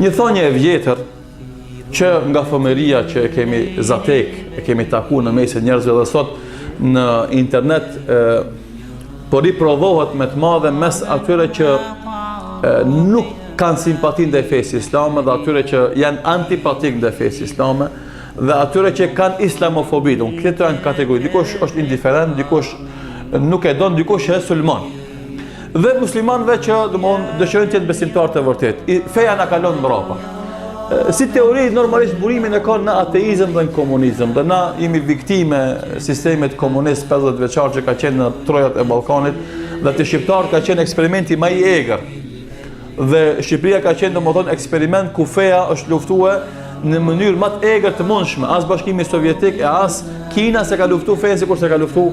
Një thonje e vjetër që nga fëmijëria që e kemi zatek, e kemi taku në mesin e njerëzve dhe sot në internet e, po riprodhohet me të madhe mes atyre që e, nuk kanë simpati ndaj fesë islame dhe atyre që janë antipatik ndaj fesë islame dhe atyre që kanë islamofobi, domethënë këto janë kategori, dikush është indiferent, dikush nuk e don, dikush e sulmon. Dhe muslimanëve që domthon dëshirojnë të jenë besimtarë të vërtetë. I, feja na ka lënë mbrapa. Si teori normalisht burimin e ka në ateizëm dhe në komunizëm. Dhe na jemi viktimë e sistemit komunist 50 vjeçar që ka qenë në trojat e Ballkanit dhe te shqiptarët ka qenë eksperimenti më i egër. Dhe Shqipëria ka qenë domethënë eksperiment ku feja është luftue në mënyrë më të egër të mundshme. As Bashkimi Sovjetik e as Kina s'e ka luftu fenë sikur se ka luftu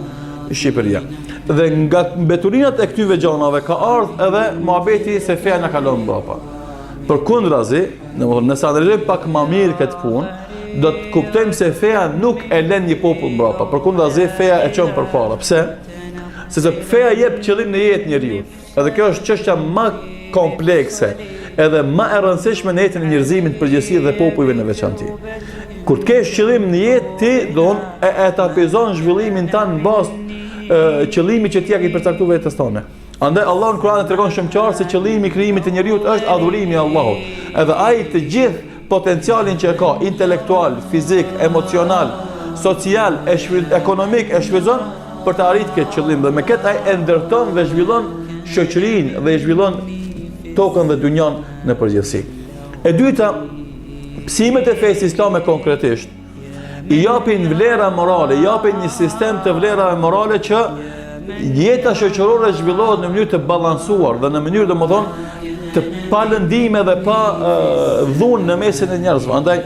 Shqipëria. Dhe nga mbeturinat e këtyve gjanave ka ardhë edhe muhabeti se feja na ka lënë mbrapa. Përkundrazi, domethënë, nëse analizojmë pak ma mirë këtë punë, do të kuptojmë se feja nuk e lën një popull mbrapa. Përkundrazi, feja e çon përpara. Pse? Sepse feja jep qëllim në jetë njeriut. Edhe kjo është çështja më komplekse, edhe më e rëndësishme në jetën e njerëzimit në përgjithësi dhe popujve në veçanti. Kur të kesh qëllim në jetë ti don e etapizon zhvillimin tënd në bazë qëllimit që ti ja ke përcaktuar vetes tënde. Andaj Allahu në Kur'an e tregon shumë qartë se qëllimi i krijimit të njeriut është adhurimi i Allahut. Edhe ai të gjithë potencialin që e ka intelektual, fizik, emocional, social, e shfryt, ekonomik e shfrytëzon për të arritur këtë qëllim dhe me këtë ai e ndërton dhe zhvillon shoqërinë dhe e zhvillon tokën dhe dynjan në përgjithësi. E dyta, mësimet e fesë islame konkretisht i japin vlera morale, i japin një sistem të vlerave morale që jeta shoqërore zhvillohet në mënyrë të balansuar dhe në mënyrë domethënë të pa lëndime dhe pa dhunë në mesin e njerëzve. Andaj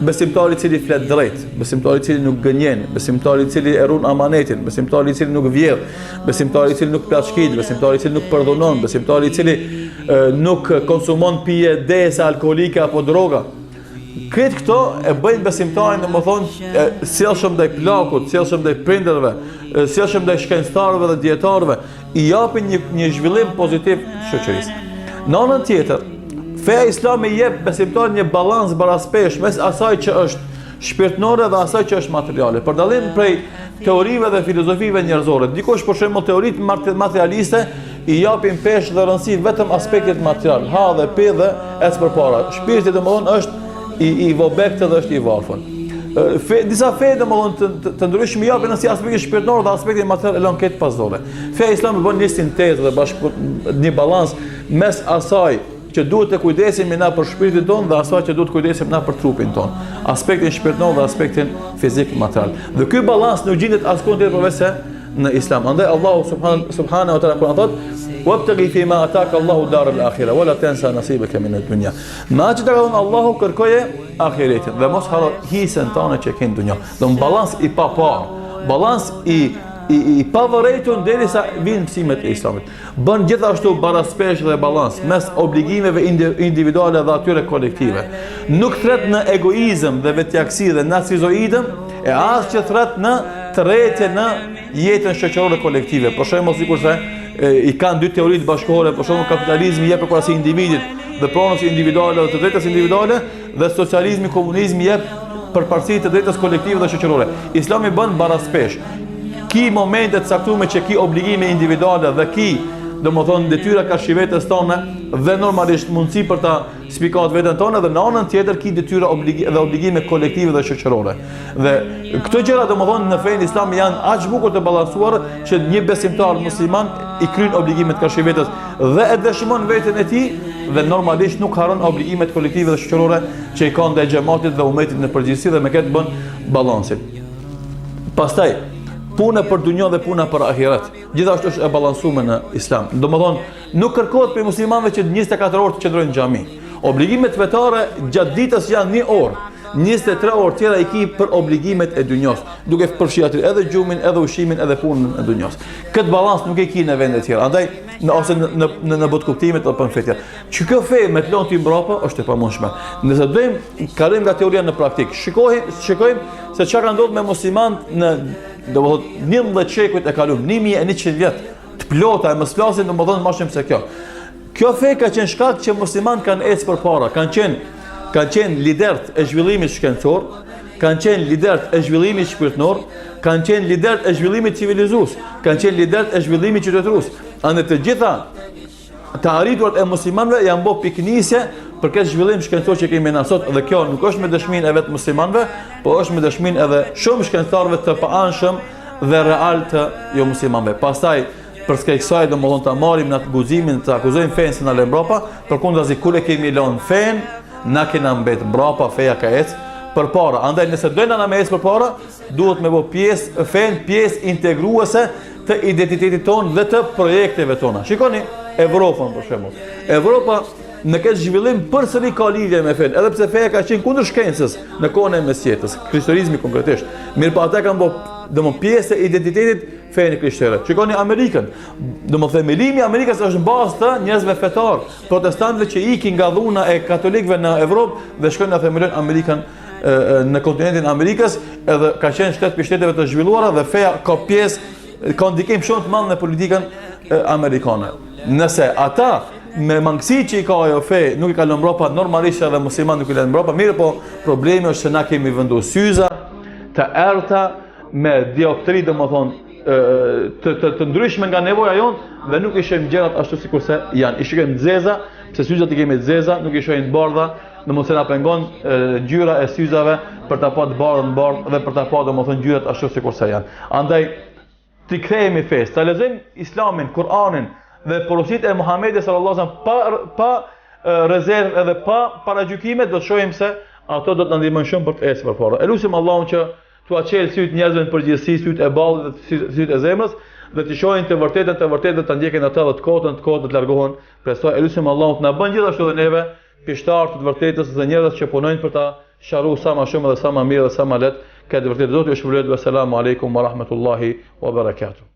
besimtari i cili flet drejt, besimtari i cili nuk gënjen, besimtari i cili e ruan amanetin, besimtari i cili nuk vjedh, besimtari i cili nuk plaçkit, besimtari i cili nuk përdhunon, besimtari i cili nuk konsumon pije dehëse alkoolike apo droga, Krejt këto e bëjnë besimtarin, domethënë, sjellshëm ndaj plakut, sjellshëm ndaj prindërve, sjellshëm ndaj shkencëtarëve dhe dijetarëve, i japin një, një zhvillim pozitiv shoqërisë. Në anën tjetër, feja islame i jep besimtarit një balans baraspeshë mes asaj që është shpirtnore dhe asaj që është materiale. Për dallim prej teorive dhe filozofive njerëzore, dikush për shembull teoritë materialiste i japin peshë dhe rëndësi vetëm aspektit material, ha dhe pi dhe ec përpara. Shpirti domethënë është i i vobektë dhe është i varfër. Fe, disa fe domethënë të, të, të ndryshme i japin rëndësi aspektit shpirtëror dhe aspektin material e lënë këtë pas dore. Feja islame bën një sintezë dhe bashkë një balans mes asaj që duhet të kujdesemi na për shpirtin tonë dhe asaj që duhet të kujdesemi na për trupin tonë. Aspektin shpirtëror dhe aspektin fizik material. Dhe ky balans nuk gjendet askund tjetër përveç se në Islam. Andaj Allahu subhanahu subhanahu wa taala Kur'an thot: "Wabtaghi fi ma ataka Allahu dar al-akhirah wa la tansa nasibaka min ad-dunya." Me atë që ta ka dhënë Allahu kërkoje ahiretin dhe mos harro hisen tënde që ke në dunja. Do një balans i paparë, balans i i i pavërejtur derisa vijnë mësimet e Islamit. Bën gjithashtu baraspeshë dhe balans mes obligimeve individuale dhe atyre kolektive. Nuk thret në egoizëm dhe vetjakësi dhe narcizoidëm, e as që thret në tretje në jetën shoqërore kolektive. Për shembull, sikurse i kanë dy teoritë bashkëkohore, për shembull kapitalizmi jep përparësi individit dhe pronës individuale dhe të drejtës individuale dhe socializmi, komunizmi jep përparësi të drejtës kolektive dhe shoqërore. Islami bën baraspeshë. Ki momente të caktuara që ki obligime individuale dhe ki, domethënë, detyra karshi vetes tone dhe normalisht mundësi për ta spikat veten tone dhe në anën tjetër ki detyra obligi, dhe obligime kolektive dhe shoqërore. Dhe këto gjëra domethënë në fenë islame janë aq bukur të balancuara që një besimtar musliman i kryen obligimet karshi vetes dhe e dëshmon veten e tij dhe normalisht nuk harron obligimet kolektive dhe shoqërore që i ka ndaj xhematit dhe umetit në përgjithësi dhe me këtë bën balansin. Pastaj, puna për dunja dhe puna për ahiret, gjithashtu është e balansuar në Islam. Domethënë, nuk kërkohet prej muslimanëve që 24 orë të qëndrojnë në xhami. Obligimet fetare gjatë ditës janë një orë. 23 orë tjera i ki për obligimet e dynjos, duke përfshirë aty edhe gjumin, edhe ushqimin, edhe punën e dynjos. Këtë balans nuk e ki në vende tjera. Andaj, në ose në në në, në botëkuptimet apo në fetë. Që kjo fe me të lënë ty mbrapa është e pamundshme. Nëse dojmë kalojmë nga teoria në praktikë. Shikojmë, shikojmë se çka ka ndodhur me muslimanët në domethënë 11 shekujt e kaluar, 1100 vjet të plota e mos flasim domethënë më shumë se kjo. Kjo fe ka qenë shkak që muslimanët kanë ecë përpara, kanë qenë kanë qenë liderët e zhvillimit shkencor, kanë qenë liderët e zhvillimit shpirtnor, kanë qenë liderët e zhvillimit civilizues, kanë qenë liderët e zhvillimit qytetërues. Andaj të gjitha të arriturat e muslimanëve janë bo pikënisje për këtë zhvillim shkencor që kemi na sot dhe kjo nuk është me dëshminë e vetë muslimanëve, po është me dëshminë edhe shumë shkencëtarëve të paanshëm dhe real të jo muslimanëve. Pastaj përskaj kësaj domethonë ta marrim na guximin të akuzojmë fenë se na lë mbrapa, përkundrazi kur e kemi lënë fenë, na kena mbet mbrapa, feja ka ecë përpara. Andaj nëse dojna na me ecë përpara, duhet me bo pjesë fenë, pjesë integruese të identitetit tonë dhe të projekteve tona. Shikoni Evropën për shembull. Evropa në këtë zhvillim përsëri ka lidhje me fenë, edhe pse feja ka qenë kundër shkencës në kohën e mesjetës, krishterizmi konkretisht. Mirëpo ata kanë bo domethënë pjesë e identitetit fenë krishtere. Shikoni Amerikën. Domethënë themelimi i Amerikës është në bazë të njerëzve fetar, protestantëve që ikin nga dhuna e katolikëve në Evropë dhe shkojnë e themelojnë Amerikën në kontinentin e Amerikës, edhe ka qenë shtet prej shteteve të zhvilluara dhe feja ka pjesë ka ndikim shumë të madh në politikën amerikane. Nëse ata me mangësi që i ka ajo fe nuk i ka lënë mbrapa, normalisht edhe muslimanët nuk i lënë mbrapa, mirëpo problemi është se na kemi vendos syza të errëta me dioptri, domethonë, të, të, të ndryshme nga nevoja jonë dhe nuk i shohim gjërat ashtu sikurse janë. I shikojmë të zeza, pse syzat i kemi të zeza, nuk i shohim të bardha, domethënë na pengon ngjyra e syzave për ta pa të bardhën të bardhë dhe për ta pa domethënë ngjyrat ashtu sikurse janë. Andaj t'i kthehemi fesë, ta lexojmë Islamin, Kur'anin dhe porositë e Muhamedit sallallahu alaihi wasallam pa pa rezervë edhe pa paragjykime, do të shohim se ato do të na ndihmojnë shumë për të ecur përpara. E lusim Allahun që T'ua çelë sytë njerëzve në përgjithësi, sytë e ballit dhe sytë e zemrës dhe të shohin të vërtetën të vërtetë dhe ta ndjekin atë dhe të kotën të kotën dhe të largohen prej saj. E lusim Allahun të na bën gjithashtu edhe neve pishtarë të të vërtetës dhe njerëz që punojnë për ta sqaru sa më shumë dhe sa më mirë dhe sa më lehtë këtë të vërtetë. Zoti ju shpërbleftë. Wesselamu alejkum wa rahmetullahi wa barakatuh.